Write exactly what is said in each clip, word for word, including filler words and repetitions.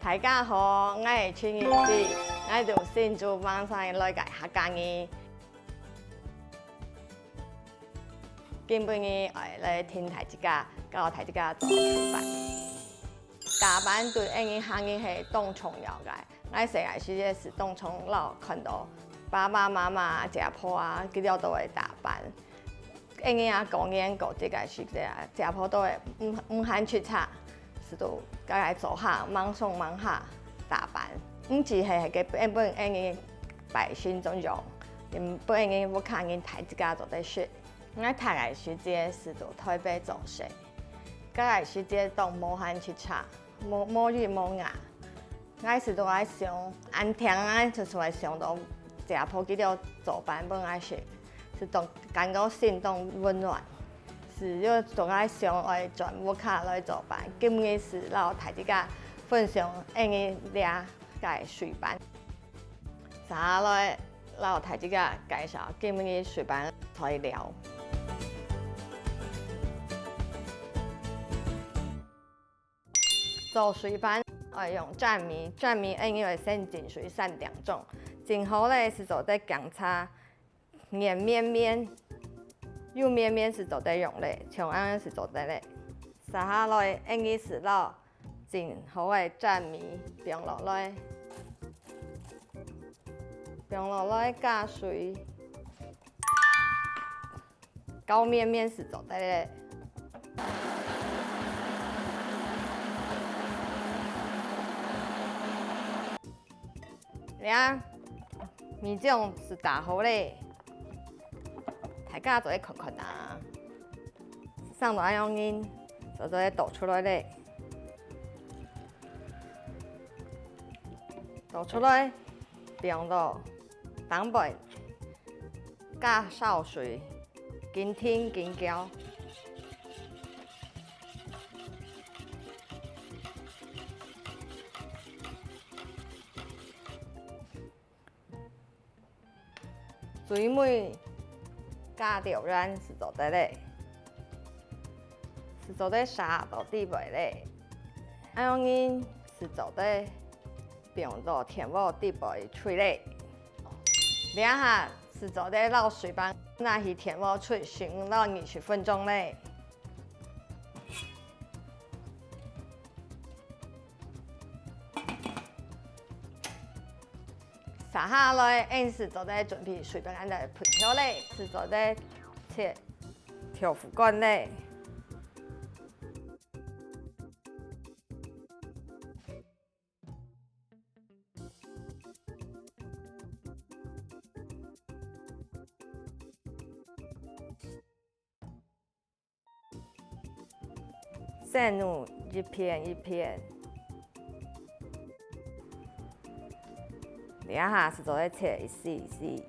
大家好，𠊎係陳怡希，𠊎對新竹灣山來个客家人。今晡日愛來同大自家，教大自家做粢粄。打扮對𠊎等客人係當重要个。𠊎細个時節係當常摎看到爸爸媽媽、姐婆啊，佢兜都會打扮。 𠊎等啊，過年過節个時節啊，姐婆都會毋，毋閒直掣，係都該个做下，吂上吂下打扮。毋只係該个分𠊎等百姓中用，連分𠊎等屋下人大自家做得食。𠊎讀个時節係都台北做事，該个時節當無閒直掣，無，無日無夜。 𠊎係都愛想，恁定𠊎就係會想到姐婆佢兜做粄分𠊎食，係當感覺心當溫暖。係又都愛想愛轉屋下來做粄，今日係摎大自家分享𠊎等這个粢粄。接下來摎大自家介紹今日粢粄材料。 做粢粄愛用砧米，砧米𠊎等愛先浸水三點鐘，浸好咧係做得檢查軟綿綿，幼綿綿係做得用咧，像恁樣係做得咧。接下來𠊎等係摎浸好个砧米放落來，放落來加水。 搞綿綿係做得咧。這米漿係打好咧，大家做得看看啊。生到恁樣形，就做得倒出來咧。倒出來，放到頂背。 加燒水，緊𢯭緊攪。最尾加兜鹽係做得咧，係做得撒到底背咧。恁樣形係做得放到電鍋底背炊咧。 這下係做得摎水分拿去電鍋炊十五到二十分鐘咧。接下來，𠊎等係做得準備水分來配調咧，係做得切豆腐乾咧。 細垤一片一片，這下係做得切一絲一絲。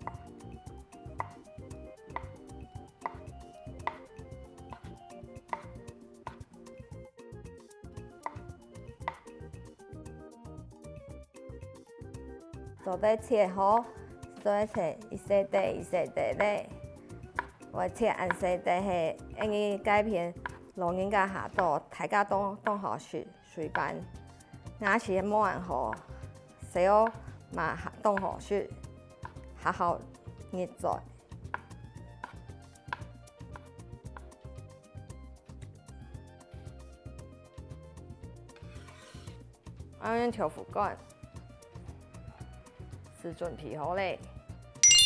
做得切好，做得切一細垤一細垤咧。𠊎切恁細垤係，因為該片老人家較多，大家都，都好食水粄。若係無恁好，細人嘛當好食，較好入嘴。 恁樣豆腐乾係準備好咧，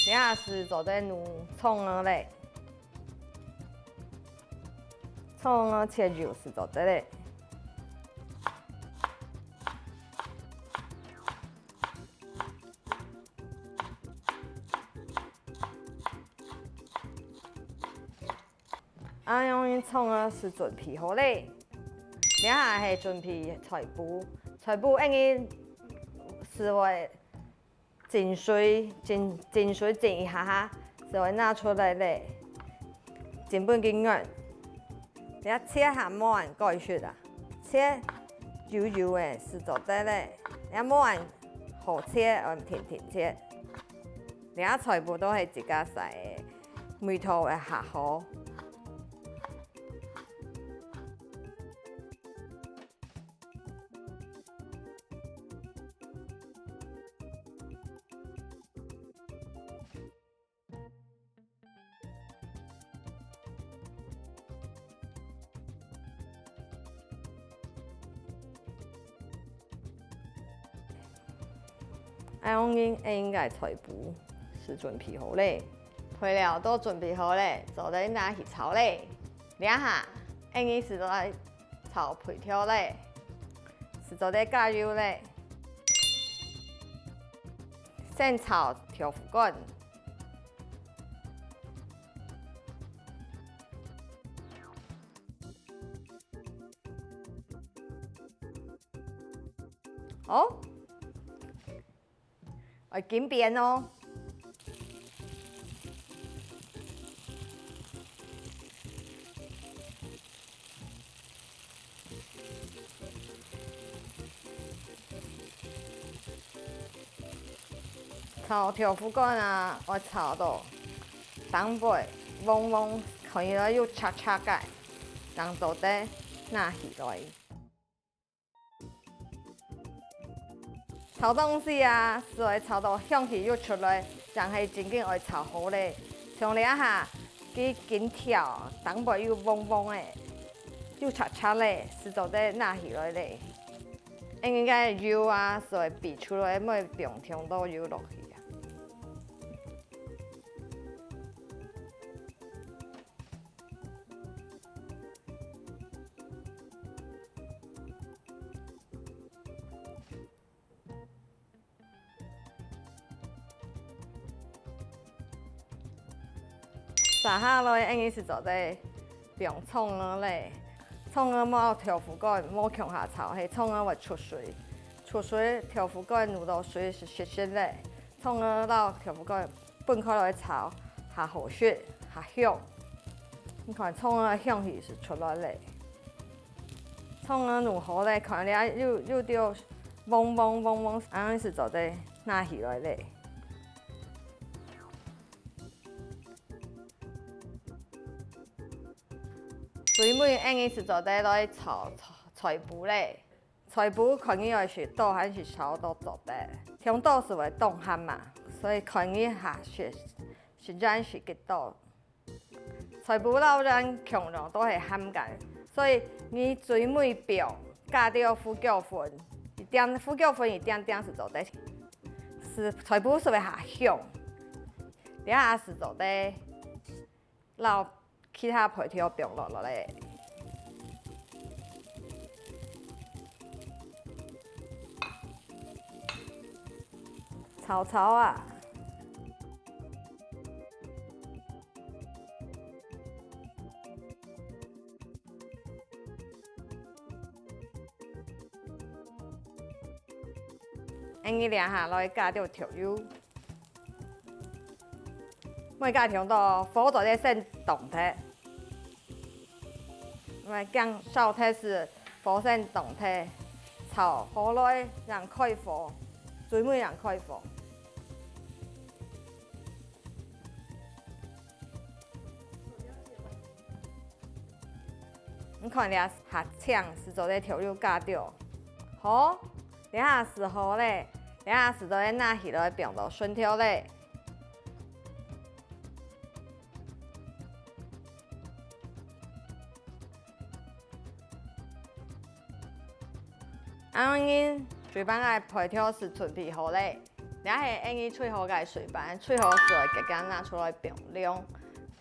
這下係做得挼蔥仔咧。蔥仔切幼係做得咧。 恁樣蔥仔係準備好咧，這下係準備菜脯。菜脯因為係會浸水，浸，浸水浸一下下，係會拿出來咧，浸分佢軟。這切下無恁該食啊，切幼幼仔係做得咧，這無恁好切，愛定定切。 這菜脯都係自家曬个，味道會較好。恁樣𠊎等个菜脯就準備好咧。配料都準備好咧，做得拿去炒咧。這下，𠊎等就來炒配料咧，就做得加油咧。先炒豆腐乾。 哦，愛緊煸哦。 炒豆腐乾啊，愛炒到當歸黃黃，看起來有赤赤个，正做得拿起來。炒東西啊，就愛炒到香氣有出來，正係正經愛炒好咧。像這下，佢緊跳，當歸有黃黃个，有赤赤咧，就做得拿起來咧。 𠊎等个油啊，就愛熴出來，莫放忒多油落去啊。續下來，𠊎等就做得放蔥仔咧。蔥仔無豆腐乾，無共下炒，係蔥仔會出水。出水，豆腐乾滷到水就熟熟咧。蔥仔摎豆腐乾分開來炒，較好食，較香。你看蔥仔香氣就出來咧。蔥仔滷好咧，看這有，有兜黃黃黃黃，恁樣就做得拿起來咧。 最尾，𠊎等就做得來炒菜脯咧。菜脯看你愛食多還係少都做得，忒多就會當鹹嘛，所以看你下食，食盡食幾多。菜脯摎卵共樣都係鹹个，所以你最尾放加兜胡椒粉，一點，胡椒粉一點點就做得，就菜脯就會較香。這下就做得 摎其他配料放落來咧。炒炒啊！𠊎等這下來加兜豆油。 莫加忒多，火做得先擋忒。𠊎等驚燒忒時，火先擋忒，炒好來正開火，最尾正開火。 你看這下青就做得豆油加兜。好，這下就好咧，這下就做得拿起來放到檨頭咧。恁樣，水粄个配料就準備好咧。 這係𠊎等最好个水粄，最好就愛遽遽拿出來放涼，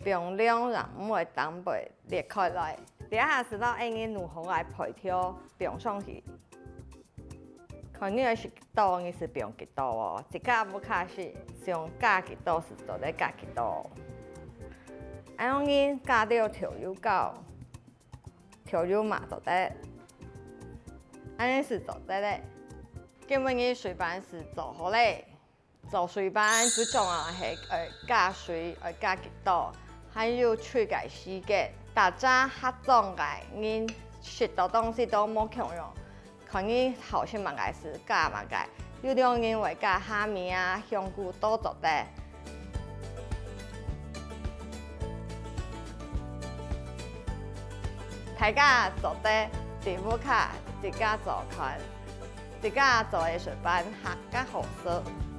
放涼正毋會當歸裂開來。這下就摎𠊎等滷好个配料放上去。看你愛食幾多，你就放幾多哦，自家屋下係想加幾多就做得加幾多。恁樣加兜豆油膏，豆油嘛做得，恁樣就做得咧。今晡日水粄就做好咧。 做水粄最重要係愛加水，愛加幾多，還有炊个時間。逐隻客庄个人食到東西都無共樣，看你好食麼个就加麼个。有兜人會加蝦米啊、香菇都做得。大家做得在屋下自家做看。 自家做个水粄還較好食。